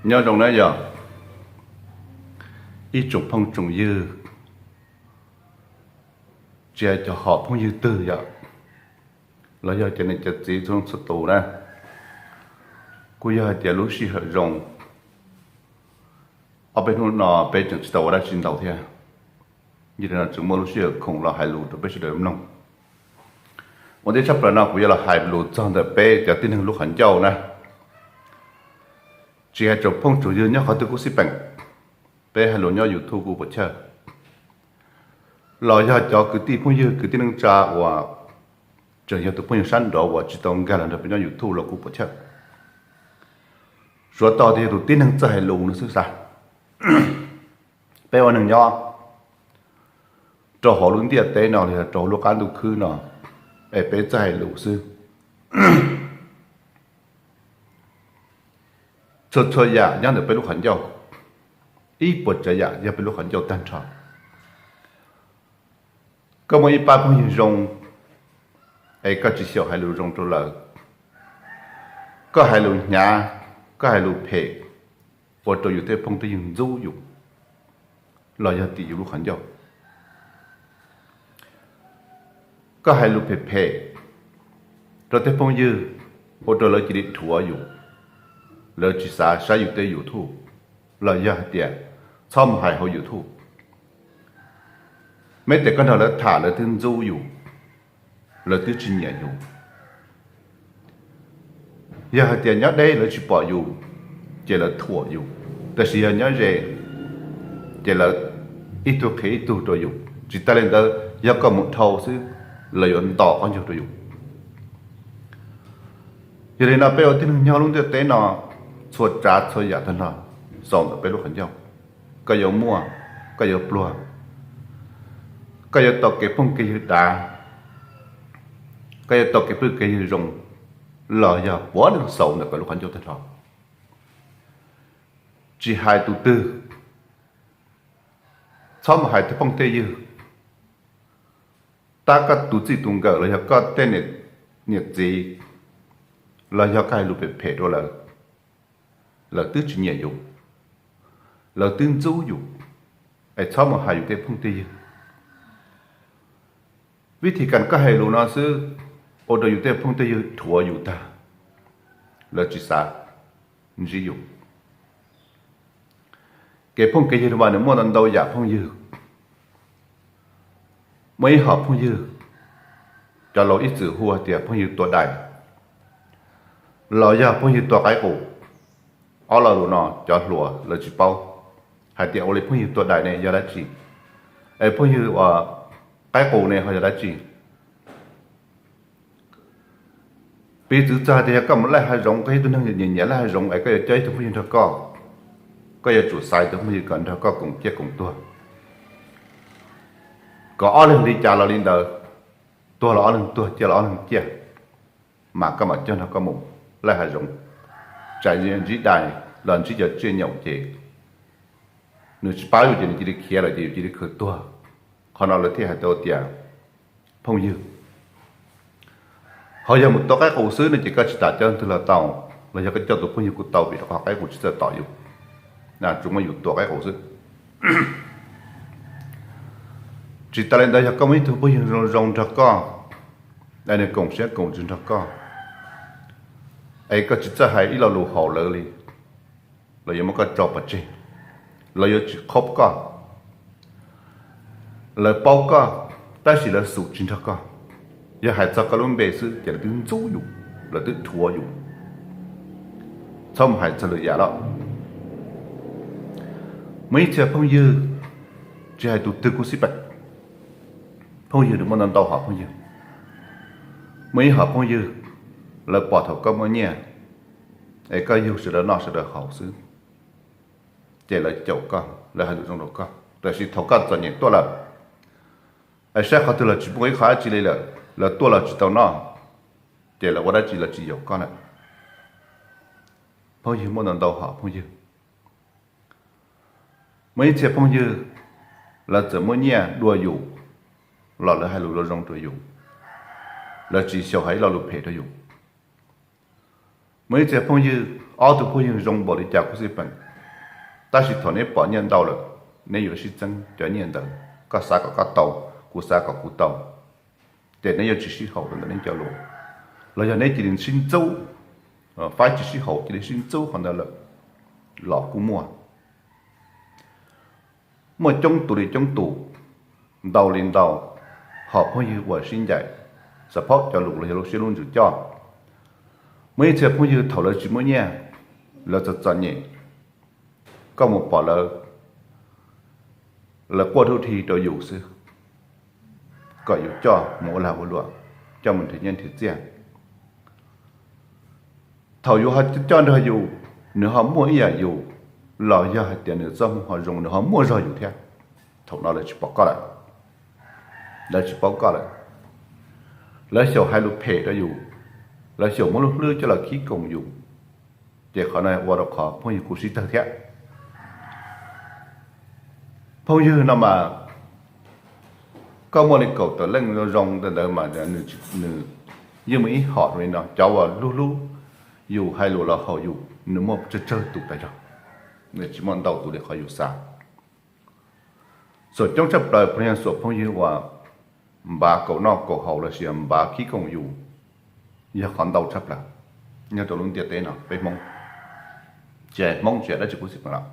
Nyob zoo na yog ib tsoom phooj tsoom ywg, tsis hais cov hom phooj ywg twg yom, los yog cov niam cov txiv txhua leej txhua tus na, kuj yog hais tias lub sij hawm zoo, ob peb hnub no peb tseem tsis tau ua dab tsi ntau thiab, yog li no tseem muaj lub sij hawm khoom los hais lus rau peb sawv daws mloog. Ua ntej tshaj plaws no kuv yuav los hais lus txog ntawm peb cov tib neeg lub qhov ncauj na. Tsis hais tsoom phooj tsoom ywg nyob qhov twg kuj xij peem, peb hais lus nyob YouTube kuj puas chawj, los yog cov kwv tij phooj ywg kwv tij neej tsa uas tseem yog tus phooj ywg sab nraud uas tsis tau nkag los nrog peb nyob YouTube los kuj puas chawj. Suav tau tias yog tus tib neeg txawj hais lus no xwb xav. Peb ua neeg nyob rau hauv lub ntiaj teb no los yog rau hauv lub qab ntuj khwb no, es peb txawj hais lus xwb. Txhua txhua yam nyob ntawm peb lub qhov ncauj, ib puas tsav yam yog peb lub qhov ncauj tag nrho. Koj muaj ib pab phooj ywg zoo, es koj tsis xyaum hais lus zoo rau lawv, koj hais lus hnyav, koj hais lus phem, ua rau yus tej phooj tej ywg ntxub yus, los yog tim yus lub qhov ncauj. Koj hais lus phem phem rau tej phooj ywg, ua rau lawv cia li dhuav yus, lawv tsis xav saib yus tej YouTube, los yog hais tias txhob mus hais hauv YouTube. Meb tes koj nrog lawv tham lawv twb ntxub yus, lawv twb tsis nyiam yus. Yog hais tias nyob deb lawv tsis pom yus, ces lawv thuam yus, tab sis yog nyob ze, ces lawv ib tug qhia ib tug rau yus. Tsis tas li ntawd, yog koj mus dhau xwb, lawv yuav nto qhov ncauj rau yus. Yog li no peb ua tib neeg nyob lub ntiaj teb no, txhua tsav txhua yam tag nrho xaus ntawm peb lub qhov ncauj. Koj yuav muaj, koj yuav pluag, koj yuav tau kev phooj kev ywg dav, koj yuav tau kev phooj kev ywg zoo, los yog puav leej xaus ntawm koj lub qhov ncauj tag nrho. Tsis hais tus twg, txhob mus hais tej phooj tej ywg, tab koj tus txij tus nkawm los yog koj tej niam txiv, los yog koj hais lus phem phem rau lawv, lawv twb tsis nyiam yus, lawv twb ntxub yus, es txhob mus hais yus tej phooj tej ywg. Vib thib kas koj hais lus no xwb, ua rau yus tej phooj tej ywg dhuav yus tag, lawv tsis xav ntsib yus. Kev phooj kev ywg mas nws muaj ntau ntau yam phooj ywg. Muaj ib hom phooj ywg, cov laus ib txwm hu tias phooj ywg tua dais, los yog phooj ywg tua qaib qus. Ob lo lus no cov hluas lawv tsis paub hais tias ua li phooj ywg tua dais ne yog dab tsi, es phooj ywg ua qaib qus ne ho yog dab tsi. Piv txwv txog hais tias yog koj mus laij hav zoov, koj yog ib tug neeg nyiam nyiam laij hav zoov es koj yuav coj ib tug phooj ywg nrog koj, koj yuav tsum xaiv tus phooj ywg kom nrog koj koom ciaj koom tuag, kom ob leeg li cas los li ntawd, tuag los ob leeg tuag, ciaj los ob leeg ciaj, mas koj mam coj nrog koj mus laij hav zoov. Tsam ntsib dais los ntsib cov tsiaj nyaum ces nws tsis paub yus ces nws cia li khiav lawm ces yus cia li khaws tuag. Qhov no lawv thiaj hais tau tias phooj ywg. Ho yog mus tua qaib qus xwb no ces koj tsis tas coj leej twg los tau, los yog koj coj tus phooj ywg kuj tau vim rau qhov qaib qus tsis txawj tom yus, tsuas muaj yus tua qaib qus xwb. Tsis tas li ntawd yog koj muaj ib tug phooj ywg zoo zoo nrog koj, es nws koom siab koom ntsws nrog koj, es koj tsis txawj hais ib lo lus haum lawv li, lawv yuav muab koj tso pov tseg, lawv yuav tsis khob koj. Lawv paub koj, tab sis lawv xum tsis nrog koj. Yog hais txog koj lub npe xwb ces lawv twb ntxub yus, lawv twb dhuav yus. Txhob mus hais txog lwm yam lawm. Muaj ib txhia phooj ywg, tsis hais tus twg kuj xij peem, phooj ywg nws muaj ntau ntau hom phooj ywg. Muaj ib hom phooj ywg, lawv pom thaum koj muaj nyiaj, es koj yug sawv daws noj sawv daws haus xwb, ces lawv caum koj, lawv hais lus zoo rau koj. Tab sis thaum koj txom nyem tuaj lawm, es saib qhov twg los tsis muaj ib qho dab tsi li lawm, lawv tuaj los tsis tau noj, ces lawv ua dab tsi los tsis yaum koj lawm. Phooj ywg muaj ntau ntau hom phooj ywg. Muaj ib txhia phooj ywg, lawv txawm muaj nyiaj dua yus los lawv hais lus zoo zoo rau yus, lawv tsis xyaum hais ib lo lus phem rau yus. Muaj ib txhia phooj ywg, Ob tug phooj ywg zoo npaum li cas kuj xij peem, tab sis thaum neb pom nyiaj ntau lawm, neb yuav sib txeeb cov nyiaj ntawd, koj xav kom koj tau, kuv xav kom kuv tau, ces neb yuav tsis sib haum rau ntawm neb cov lus, los yog neb cia li sib ntxub, faib tsis sib haum cia li sib ntxub qhov ntawd lawm los kuj muaj. Muaj coob tus li coob tus, ntau li ntau, hom phooj ywg uas sib ncaim, xav phob cov lus los yog lub siab lub ntsws coj. Muaj ib txhia phooj ywg thaum lawv tsis muaj nyiaj, lawv txom txom nyem, koj mus pom lawv, lawv quaj dub dhi rau yus xwb, kom yus coj mus ua lag ua luam, coj mus nrhiav nyiaj nrhiav txiaj. Thaum yus ho coj nrog yus, nws ho muaj ib yam yus, los yog hais tias nws txoj hmoo ho zoo, nws ho muaj zog yus thiab, thaum no lawv tsis pom koj lawm, lawv tsis paub koj lawm, lawv xyaum hais lus phem rau yus, lawv xyaum muab lub hlwb coj los khib koos yus, ces qhov no ua rau qhov phooj ywg kuj sib tawg thiab. Phooj ywg no mas, koj muaj li kaum tawm leej zoo ntawd mas nws yeej muaj ib hom li no, cov uas hlub hlub yus, hais lus los haum yus, nws muaj tsawg tsawg tus tas zog, nws tsis muaj ntau tus li qhov yus xav. Xuam coob tshaj plaws puav leej yog xuam phooj ywg uas npav kaum noj kaum haus los sis npav khib koos yus, yog qhov ntau tshaj plaws nyob rau lub ntiaj teb no peb Hmoob, tsis hais Hmoob tsis hais dab tsi kuj xij peem los.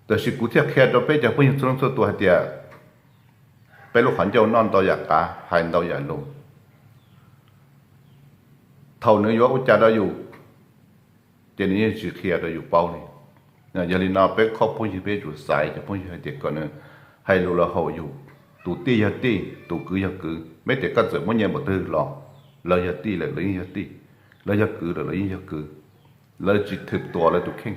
Tab sis kuv thiaj qhia rau peb cov phooj ywg txhua leej txhua tus hais tias peb lub qhov ncauj noj ntau yam qav, hais ntau yam lus, thaum nws yuav ua cas rau yus, ces nws yeej tsis qhia rau yus paub li. Yog li no peb khob phooj ywg peb yuav tsum xaiv cov phooj ywg hais tias kom nws hais lus los haum yus, tus tij yog tij, tus kwv yog kwv, meb tias koj txawm muaj nyiaj npaum twg los lawv yog tij lawm lawv yeej yog tij, lawv yog kwv lawm lawv yeej yog kwv. Lawv tsis thwm tuas lawv tus kheej,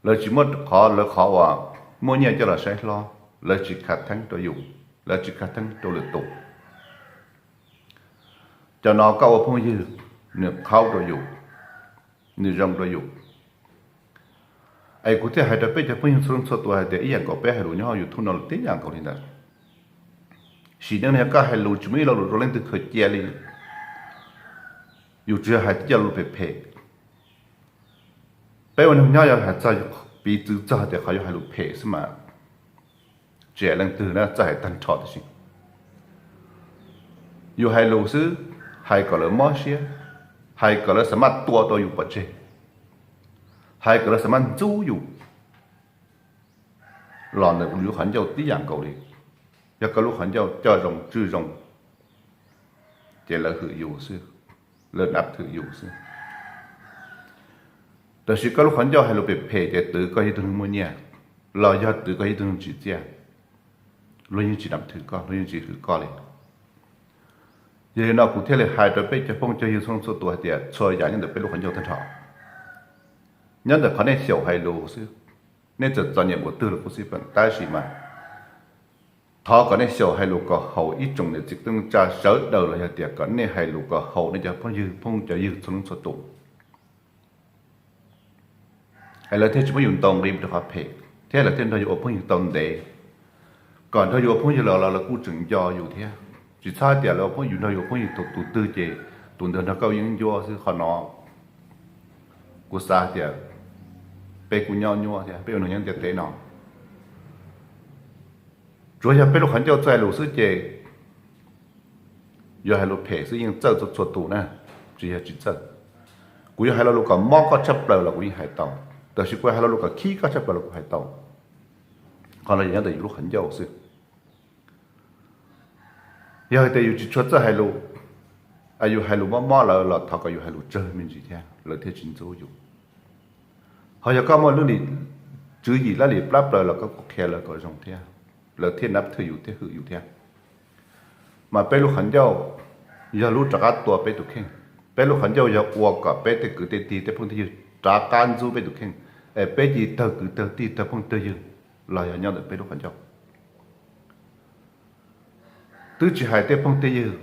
lawv tsis muab qhov lawv qhov uas muaj nyiaj coj los saib hlob, lawv tsis khav theeb rau yus, lawv tsis khav theeb rau lwm tus. Cov no koj ua phooj ywg, nws qhaub rau yus, nws zoo rau yus. Es kuv thiaj hais rau peb cov phooj ywg txhua leej txhua tus hais tias ib yam nkaus peb hais lus nyob hauv YouTube no los tib yam nkaus li ntawd. Sim neej no yog koj hais lus tsis muaj ib lo lus rau leej twg khaws cia li, yus tsuas yog hais tib co lus phem phem. Peb ua neeg nyob yog hais txog piv txwv txog tias qhov yus hais lus phem xwb mas tsis hais leej twg na, txawj hais tag nrho tiam sis yus hais lus xwb, hais kom lawv mob siab, hais kom lawv xav maj tua tau yus pov tseg, hais kom lawv xav maj ntxub yus, los ntawm lub qhov ncauj tib yam nkaus li. Yog koj lub qhov ncauj coj zoo tswj zoo, ces lawv hwm yus xwb, lawv nab thwm yus xwb. Tab sis koj lub qhov ncauj hais lus phem phem ces twv koj yog ib tug neeg muaj nyiaj, los yog twv koj yog ib tug neeg tsim txiaj, luag yeej tsis nab thwm koj, luag yeej tsis hwm koj li. Yog li no kuv thiaj li hais rau peb cov phooj cov ywg txhua leej txhua tus hais tias txhua yam nyob ntawm peb lub qhov ncauj tag nrho. Nyob ntawm qhov nej xyaum hais lus xwb, nej txawm txom nyem npaum twg los kuj xij peem tab sis mas thov kom nej xyaum hais lus kom haum ib tsoom niam txiv kwv tij neej tsa sawv daws los yog tias kom nej hais lus kom haum nej cov phooj ywg phooj cov ywg txhua leej txhua tus. Es lawv thiaj tsis muab yus ntaus nqi rau qhov phem thiab lawv thiaj nrog yus ua phooj ywg tau ntev. Kom nrog yus ua phooj ywg los los lawv kuj tseem nco yus thiab. Tsis txhob tias lawv ua phooj ywg, nrog yus ua phooj ywg thaum tus twg ces tus ntawd nrog koj yeeb ncuab xwb qhov no. Kuv xav tias peb kuj nyob nyuaj thiab peb ua neeg nyob ntiaj teb no, tsuas yog peb lub qhov ncauj txawj hais lus xwb ces yuav hais lus phem xwb yeej txawj txhua txhua tus na, tsis yog tsis txawj. Kuv yuav hais lo lus kom mob koj tshaj plaws los kuv yeej hais tau, tab sis kuv hais lo lus kom khib koj tshaj plaws los kuv hais tau. Qhov no yog nyob ntawm yus lub qhov ncauj xwb. Yog hais tias yus tsis tshua txawj hais lus, yus hais lus mob mob lawv los thov kom yus hais lus tsawg me ntsis thiab lawv thiaj tsis ntxub yus. Ho yog koj muaj lub tswv yim laj lim plab plaws los koj kuj qhia lawv kom zoo thiab, lawv thiaj nab thwm yus thiab hwm yus thiab. Mas peb lub qhov ncauj yog lub rov qab tua peb tus kheej. Peb lub qhov ncauj yog ua kom peb tej kwv tej tij tej phooj tej ywg rov qab ntxub peb tus kheej, es peb cia li tawg kwv tawg tij tawg phooj tawg ywg los yog nyob ntawm peb lub qhov ncauj. Twb tsis hais tej phooj tej ywg,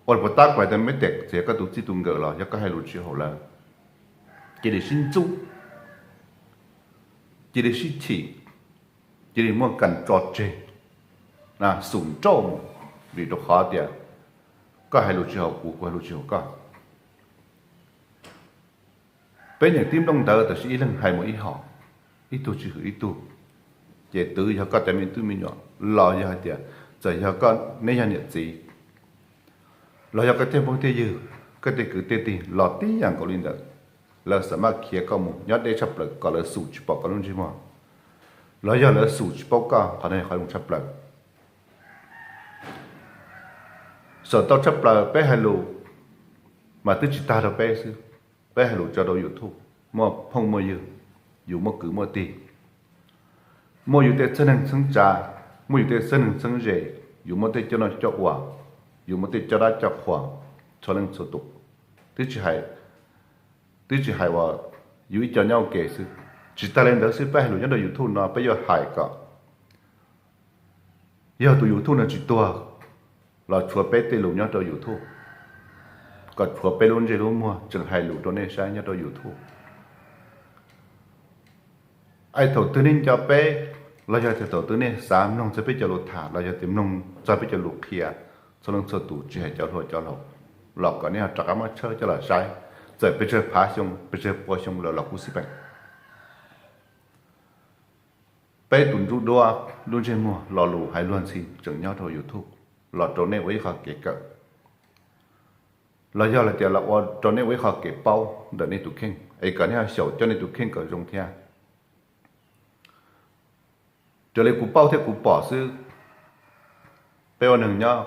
ua puas tab kuv hais tias meb tes txiav koj tus txij tus nkawm los yog koj hais lus tsis haum lawv, cia li sib ntxub, cia li sib chim, cia li muaj kas tso tseg, xum nrauj mus, vim rau qhov tias koj hais lus tsis haum kuv, kuv hais lus tsis haum koj. Peb nyeem tib nplooj ntawv tab sis ib leeg hais mus ib hom, ib tug tsis hwm ib tug, ces twb yog koj cov me tub me nyuam los yog hais tias txawm yog koj, neb yog niam txiv, los yog koj tej phooj tej ywg, koj tej kwv tej tij los tib yam nkaus li ntawd, lawv xav maj khiav koj mus nyob deb tshaj plaws kom lawv xum tsis pom koj lub ntsej muag, los yog lawv xum tsis paub koj, qhov no yog qhov zoo tshaj plaws. Xav tau tshaj plaws peb hais lus mas twb tsis tag rau peb xwb, peb hais lus tso rau YouTube, muaj phooj muaj ywg, yus muaj kwv muaj tij, muaj yus tej txheeb neeg txheeb tsav, muaj yus tej txheeb neeg txheeb ze, yus muaj tej coj noj coj ua, yus muaj tej coj dab coj qhua, txhua leej txhua tus, twb tsis hais, twb tsis hais uas yus ib co nyob ua ke xwb. Tsis tas li ntawd xwb, peb hais lus nyob rau YouTube no peb yuav hais kom yog tus YouTube no tsis tuag los tshuav peb tej lus nyob rau YouTube, kom tshuav peb lub ntsej lub muag tseem hais lus rau nej saib nyob rau YouTube. Es thaum twg nej nco peb, los yog tias thaum twg nej xav mloog txog peb cov lus tham los yog tias mloog txog peb cov lus qhia, txhua leej txhua tus tsis hais cov hluas cov laus, los kom nej ho rov qab muab tshawb coj los saib, txawm pes tsawg phav xyoo pes tsawg pua xyoo lawm los kuj xij peem. Peb tus ntsuj duab lub ntsej muag lo lus hais luag ntxhi tseem nyob rau YouTube los rau nej ua ib qho kev kawm, los yog hais tias los ua rau nej ua ib qho kev paub ntawm nej tus kheej es kom nej ho xyaum coj nej tus kheej kom zoo thiab. Raws li kuv paub thiab kuv pom xwb, peb ua neeg nyob,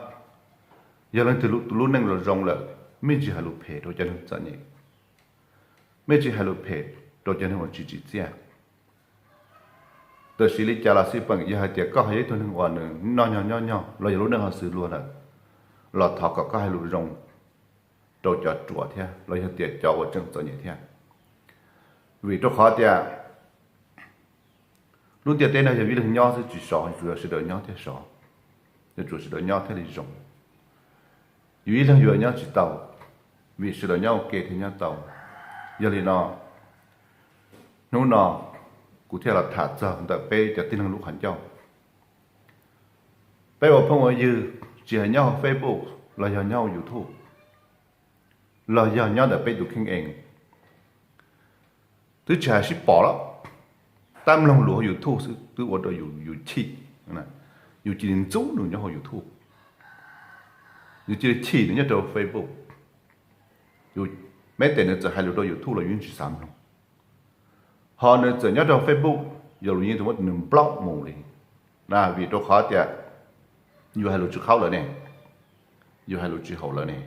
yog leej twg lub neej zoo zoo lawm, mej tsis hais lus phem rau cov neeg txom nyem, mej tsis hais lus phem rau cov neeg uas tsis tsim txiaj. Tab sis li cas los xij peem, yog hais tias koj ho yog ib tug neeg uas nws noj nyob nyob nyog los yog lub neej ho xws luag lawm, los thov kom koj hais lus zoo rau cov ruam thiab los yog tias cov uas tseem txom nyem thiab. Vim rau qhov tias lub ntiaj teb no yog ib leeg nyob xwb tsis sov, yuav tsum sawv daws nyob thiaj sov, yuav tsum sawv daws nyob thiaj li zoo. Yus ib leeg yuav nyob tsis tau, vim sawv daws nyob ua ke thiaj nyob tau. Yog li no, hnub no kuv thiaj los tham txog ntawm peb cov tib neeg lub qhov ncauj. Peb ua phooj ua ywg, tsis hais nyob hauv Facebook los yog nyob hauv YouTube, los yog nyob ntawm peb tus kheej ees, twb tsis hais sib pom lawm, tab mloog lus hauv YouTube xwb twb ua rau yus chim, yus cia li ntxub nws nyob hauv YouTube, yus cia li chim nws nyob rau Facebook. Meb tes nws txawm hais lus rau YouTube los yus yeej tsis xav mloog, ho nws txawm nyob rau Facebook, yog lus yeej txawm muab nws nplaum mus li na. Vim rau qhov tias yus hais lus tsis qhaub lawv ne, yus hais lus tsis haum lawv ne.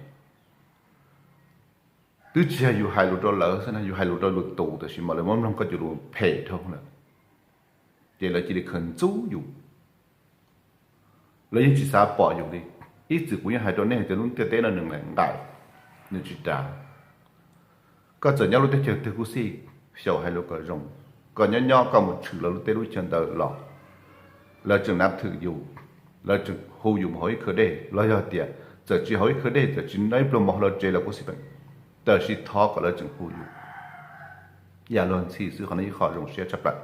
Twb tsis yog yus hais lus rau lawv xwb na, yus hais lus rau lwm tus, tab sis mas lawv muab mloog koj cov lus phem dhau lawm, ces lawv cia li khaws ntxub yus. Lawv yeej tsis xav pom yus li. Ib txwm kuv yeej hais rau nej hais tias lub ntiaj teb no nws nqaim, nws tsis dav. Koj txawm nyob lub teb chaws twg kuj xij, xyaum hais lus kom zoo. Koj nyob nyob koj mus tshwm lawv lub teb lub chaw ntawd los, lawv tseem nav thwm yus, lawv tseem hu yus mus hauv ib khawv dej los yog tias txawm tsis hauv ib khawv dej, txawm tsis noj ib pluag mov hauv lawv tsev los kuj xij peem, tab sis thov kom lawv tseem hu yus ib yam luag ntxhi xwb. Qhov no ib qho zoo siab tshaj plaws.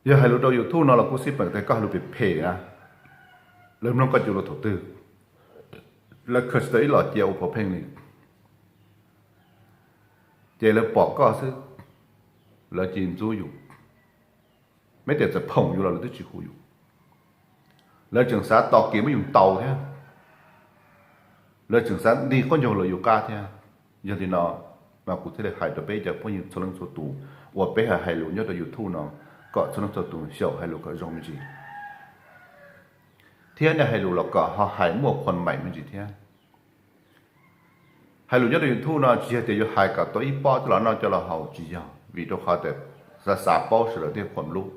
Yog hais lus rau YouTube no los kuj xij peem, tab koj hais lus phem phem na, lawv mloog koj cov lus thaum twg, lawv khaws tsis tau ib los cia ua pov pheej li, ces lawv pom koj xwb, lawv cia li ntxub yus. Meb tias txawm phoom yus los lawv twb tsis hu yus, lawv tseem xav tos kev muab yus ntaus thiab, lawv tseem xav nti qub ncaug lawv yus qab thiab. Yog li no mas kuv thiaj li hais rau peb cov phooj ywg txhua leej txhua tus uas peb hais lus nyob rau YouTube no, kom txhua leej txhua tus xyaum hais lus kom zoo me ntsis, thiab nej hais lus los kom ho hais muaj khuam meem me ntsis thiab. Hais lus nyob rau YouTube no tsis yog tias yuav hais kom tau ib pob coj los noj coj los haus, tsis yog, vim rau qhov tias xav xav paub sawv daws tej khuam lub,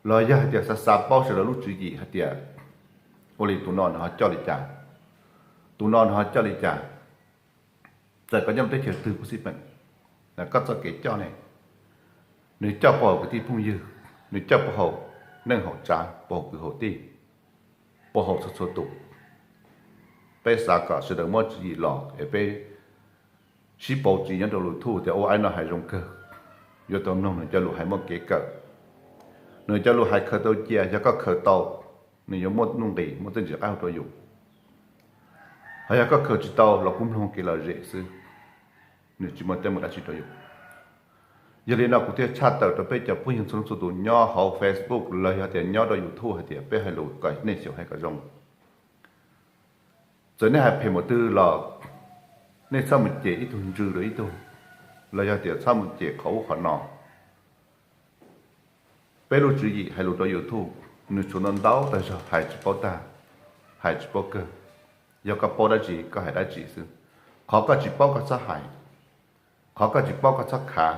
los yog hais tias xav xav paub sawv daws lub tswv yim hais tias ua li tus no nws ho coj li cas, tus no nws ho coj li cas. Txawm koj nyob teb chaws twg kuj xij peem, koj txoj kev coj ne, nws coj puag hauv kwv tij phooj ywg, nws coj puag hauv neej hauv tsav, puag hauv kwv hauv tij, puag hauv txhua txhua tus. Peb xav kom sawv daws muab tswv yim los es peb sib pauv tswv yim nyob rau YouTube tias ua li no hais zoo kawg, yuav tau mloog nws cov lus hais muaj kev kawm, nws cov lus hais khaws tau cia, yog koj khaws tau, nws yuav muaj nuj nqis muaj txiaj ntsig qab hau rau yus. Ho yog koj khaws tsis tau los kuj mloog kev lom zem xwb. nws tsis muaj teeb meem dab tsi rau yus. Yog li no kuv thiaj tshaj tawm rau peb cov phooj ywg txhua leej txhua tus nyob hauv Facebook los yog tias nyob rau YouTube hais tias peb hais lus kom nej xyaum hais kom zoo. Txawm nej hais phem mus twg los nej txhob mus cem ib tug ntsws rau ib tug, los yog tias txhob mus cem qhov ub qhov no. Peb lub tswv yim hais lus rau YouTube, nws tshuav ntau ntau tag zog hais tsis paub tag, hais tsis paub kawg. Yog koj paub dab tsi koj hais dab tsi xwb. Qhov koj tsis paub koj txhob hais, qhov koj tsis paub koj txhob khav.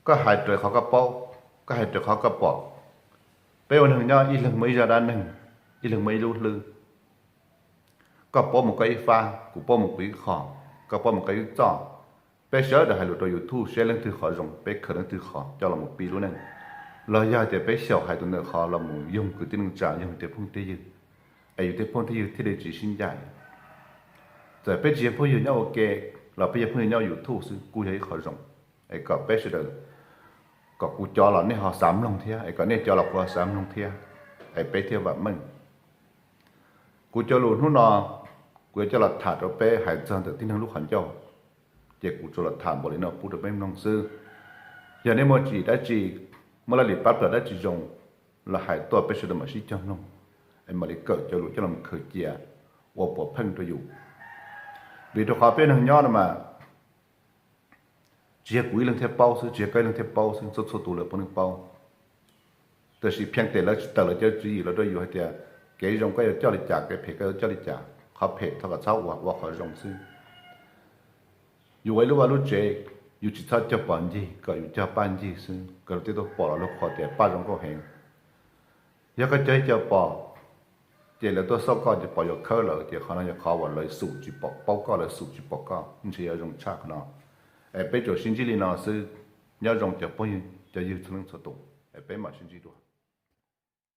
Koj hais raws qhov koj paub, koj hais raws qhov koj pom. Peb ua neeg nyob ib leeg muaj ib zaj dab neeg, ib leeg muaj ib lub hlwb. Koj paub mus koj ib fab, kuv paub mus kuv ib qho, koj paub mus koj ib txoj. Peb sawv daws hais lus rau YouTube saib leej twg qhov zoo peb khaws leej twg qhov coj los mus piv lub neej. Los yog tias peb xyaum hais tus ntawd qhov los mus yoog kwv tij neej tsa, yoog tej phooj tej ywg, es yus tej phooj tej ywg thiaj li tsis sib ncaim. Txawm peb tsis yog phooj ywg nyob ua ke los peb yog phooj ywg nyob YouTube xwb kuj yog ib qho zoo. Es kom peb sawv daws, kom kuv cov los nej ho xav mloog thiab, es kom nej cov los kuv ho xav mloog thiab, es peb thiaj vam meej. Kuv cov lus hnub no kuv yuav coj los tham rau peb hais txog ntawm tib neeg lub qhov ncauj, ces kuv tsuas los tham npaum li no pub rau peb mloog xwb. Yog nej muaj tswv yim dab tsi, muaj laj lim pab plam dab tsi zoo los hais tuaj peb sawv daws mam sib cog mloog, es mam li kawm cov lus coj los khaws cia ua puav pheej rau yus. Vim rau qhov peb neeg nyob no mas tsis yog kuv ib leeg thiaj paub xwb, tsis yog koj ib leeg thiaj paub xwb, txhua txhua tus lawv puav leej paub. Tab sis pheej tes lawv tsis tawm lawv cov tswv yim los rau yus hais tias kev zoo koj yuav coj li cas, kev phem koj yuav coj li cas, qhov phem thov kom txhob ua, ua qhov zoo xwb. Yus ua ib lub vaj lub tsev, yus tsis txhob cog pom ncig, kom yus cog paj ncig xwb, kom luag tej tuaj pom los luag qhuas tias paj zoo nkauj heev. Yog koj cog ib co pom, ces lawv tuaj xauj koj ces pom yuav khawb lawm, ces qhov no yog qhov uas lawv xum tsis pom paub koj, lawv xum tsis pom koj, ntshe yuav zoo tshaj qhov no. Es peb tsuas sib ntsib li no xwb, nyob zoo cov phooj ywg cov ywg txhua leej txhua tus, es peb mam sib ntsib dua.